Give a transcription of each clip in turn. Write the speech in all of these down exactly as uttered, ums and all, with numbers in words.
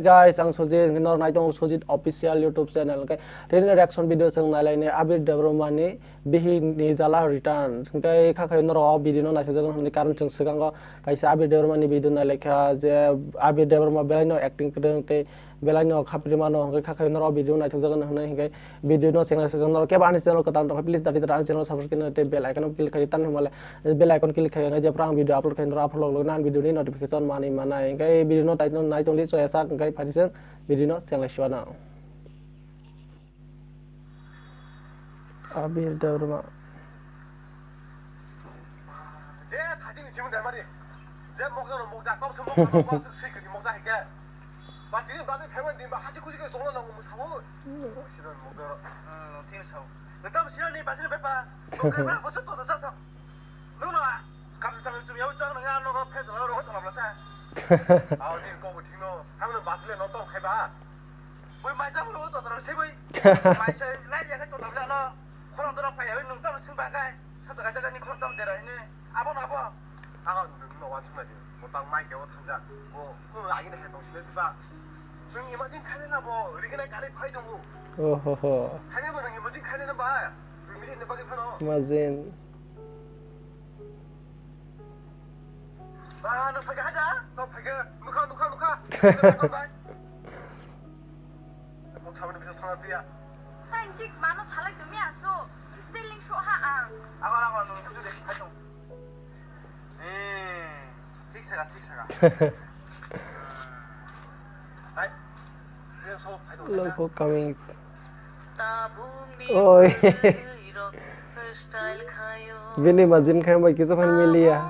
Guys, ang Sujit, hwnkhe norok naitongo Sujit Official YouTube channel. Hwnkhe tini reaction video chwng nailaini Abir Debbarma ni Bihik ni Jala Return. Hwnkhe kha khe norok o video no naithokjagwi hwnwi, karon chwng swkango kaisa Abir Debbarma ni video nailaikha je Abir Debbarma belai no acting kwrwng tei belai no khapri mano, hwnkhe kha khe norok o video naithokjagwi hwnwi, hwnkhe video no chengla swkang norok kebo ani channel kwtal tongkha, please dati dati ani channel subscribe khaina tei bell icon click khai tan hwnmale bell icon click khai hwnkhe jephru ang video upload khai norok upload logna ang video ni notification manwi manai. Hwnkhe video no tai nai tongdi choya sak hwnkhe phari chwng video no chengla suana. Abir Debbarma. Je thajini jimun dai mari. Je mokjano mokja, kok se mokjano kok se swi kwrwi mokja hai khe. Ba tini bagwi phaimani din ba hachi kuchi khe songna nango mwsao. Sino mokjano. Hmm, thini sao. Nang tamo sino ni basini bepa. Mokja ba boso to to sa to. Nung na kam sa chang chum yau chang nang ano ko phe jala ro to la sa. Aw din ko bo thino. Hamno basle no to khai ba. Bui mai jang ro to to se bui. Mai se lai ya khai to la no. Khorang dora phai ya nung tamo sing ba kai. Sa to kaisa ni khorang tamo dera ini. Abo na abo. Ang nung no wa thung na di. Bo tang mai ke o thang ja. Bo nung agi na hai tong sile di ba. Nung imagine khai na bo ri ke na kali phai dong bo. Oho ho. Khai na bo nung imagine khai na ba. Dui minute ni bagwi phano. Imagine. Ba nung phai ka haja. To phai ka. Nukha nukha nukha. Nukha bai. Mukha mani bisa sama tu ya. Thank you, mano salai dumi aso. Styling show ha ang. Agar agar nung tu deh. Hai dong. Eh, thik saka, thik saka. Hai. Dia so phai dong. Love for coming. Oi. Bini majin khai bai kisa phan miliya.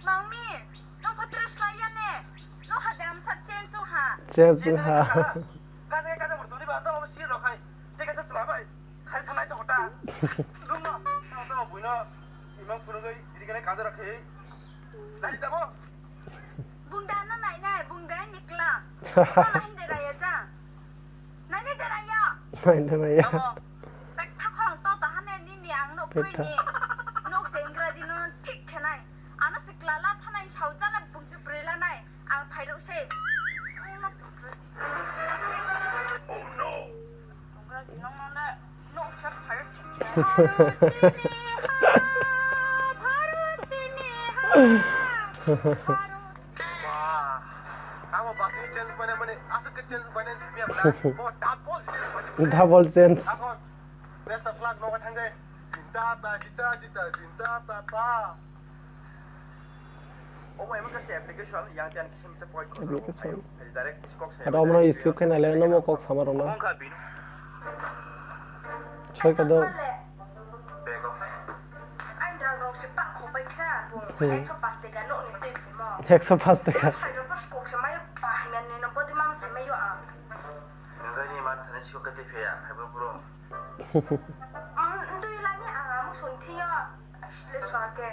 Mangmi, no pha dress laiya ne. No ha de amsa change wng ha. Change wng ha. Kaje kaje mor toni ba to si ro khai. Te kaje chla bai. Khai thanai to hota. Dum no. No to bui no. Imang phunu goi iri gane kaje ra khai. Nai ta bo. Bung da no nai nai, bung da ni kla. No nai de ra ya ja. Nai de ra ya. Nai de ra ya. Tamo. Pek tha khorang to ta hane nini ang nok pek tha. Pui ni. Nok se Ingraji no thik khenai. Ano se klala thanai saujana bungsi brela nai. Ang phairok se. Ang nok phairok. Oh no. Ingraji nong nang le nok se phairok thik khe. Bharot chini ha, Bharot chini ha, Bharot. Ba. Amo basini change bana mani asuk ke change bana samya bana. Bo double change bana. Double change. Akon. Best of luck noga thangjai. Jinta ta jita jita jinta ta ta. Omo emon kaisa application yang tiyan kisim se point ko. Application. Direct skok se. Ada omo skip kena le nomo kok sama rona. Omo kha bini. Soi ka do. Bego. Ang dal rok se pak ko pai kha. Hmm. Ekso pas teka no ni tei mo. Ekso pas teka. Sai ro pas kok se mai pa himan ni no bodi mam se mai yo a. Ngai ni man thane sio ka te phe ya. Hai bro bro. Twi lani ang amo song thio. Asle soake.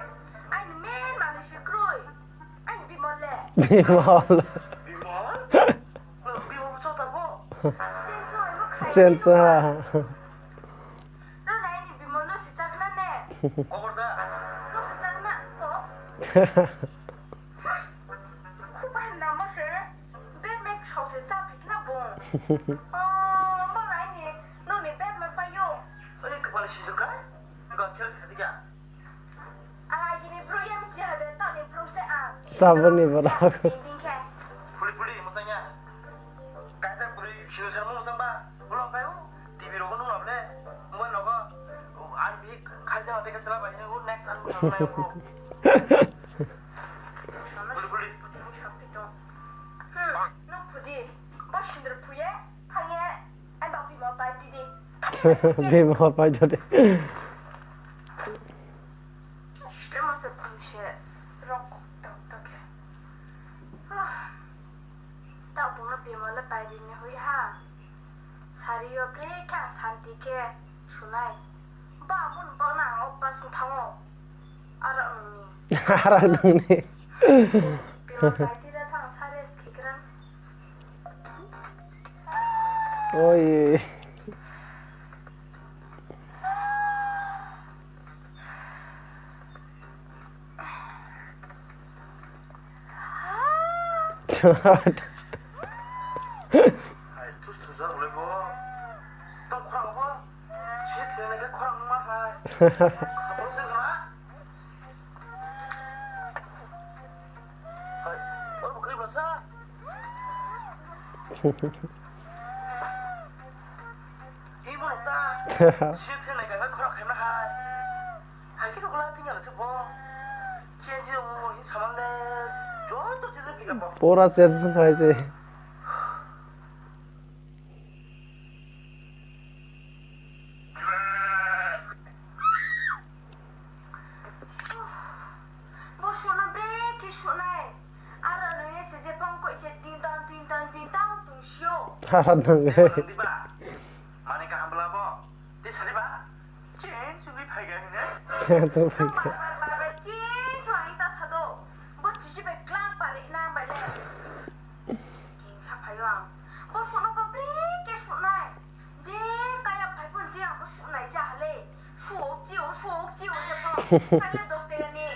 Aini men mani si kroi. Aini Bimol le. Bimol. Bimol? Bimol chota bo. Chen so imo khai. Chen so ha. No na aini Bimol no si chakna ne. Koborda. No si chakna ko. Khuba na mo se. Bebek sokse cha phaikna bung. Oh, mo nai ni, nokni bebek paio. Ani kwpal sijwk kha? Gothe sakha. Ai, ini bro yang jiha de, tani bro se ang. Saboni bro. Ding ding khe. Phuli phuli, mosanya. Kaisa bro, sinu sarmo mosang ba. Ulo kayo, T V rogo nung able. Mobile rogo. An bi kharja hote ka chala bai, next an nung bro. Phuli phuli. Hmm, nung phudi, bo sindir phuye, thangye, ai ba bima pai didi. Bima pai didi. Srema se phungse, rok tok tok khe. Ah, ta bunga bima le pai dini hui ha. Sari yo bre khe santi khe sunai. Ba mun ba na o pas thango. Ara nungni. Ara nungni. Bima pai dira thang sare. Oi. Hai, thus thujak le bo. Tong khorang bo. Si thene ke khorang ma hai. Khatung se khana. Hai, oro bo kri basa. Imo rok ta. Si thene ke khorang khaima hai. Hai khe rok la tingya se bo. Change o hin saman le. Joto change phi bo. Pura change khai se. Bo suna bre khe sunai. Aro nui se je pang koi che ting tang, ting tang, ting tang tung sio. Tara nang. Diba? Mane kaham bla bo. Te sari ba? Chen chungwi phai ga hine? Chen chungwi phai ga. Bar, bar, bar, bar, chen chungwi ta sado. Bo chichi bai klang pari nang bai le. King sa phayo ang. Bo suna ba bre khe sunai. Je kaya phai phun je ang bo sunai ja hale. Suok chiu, suok chiu je phano. Kale dos tega ni.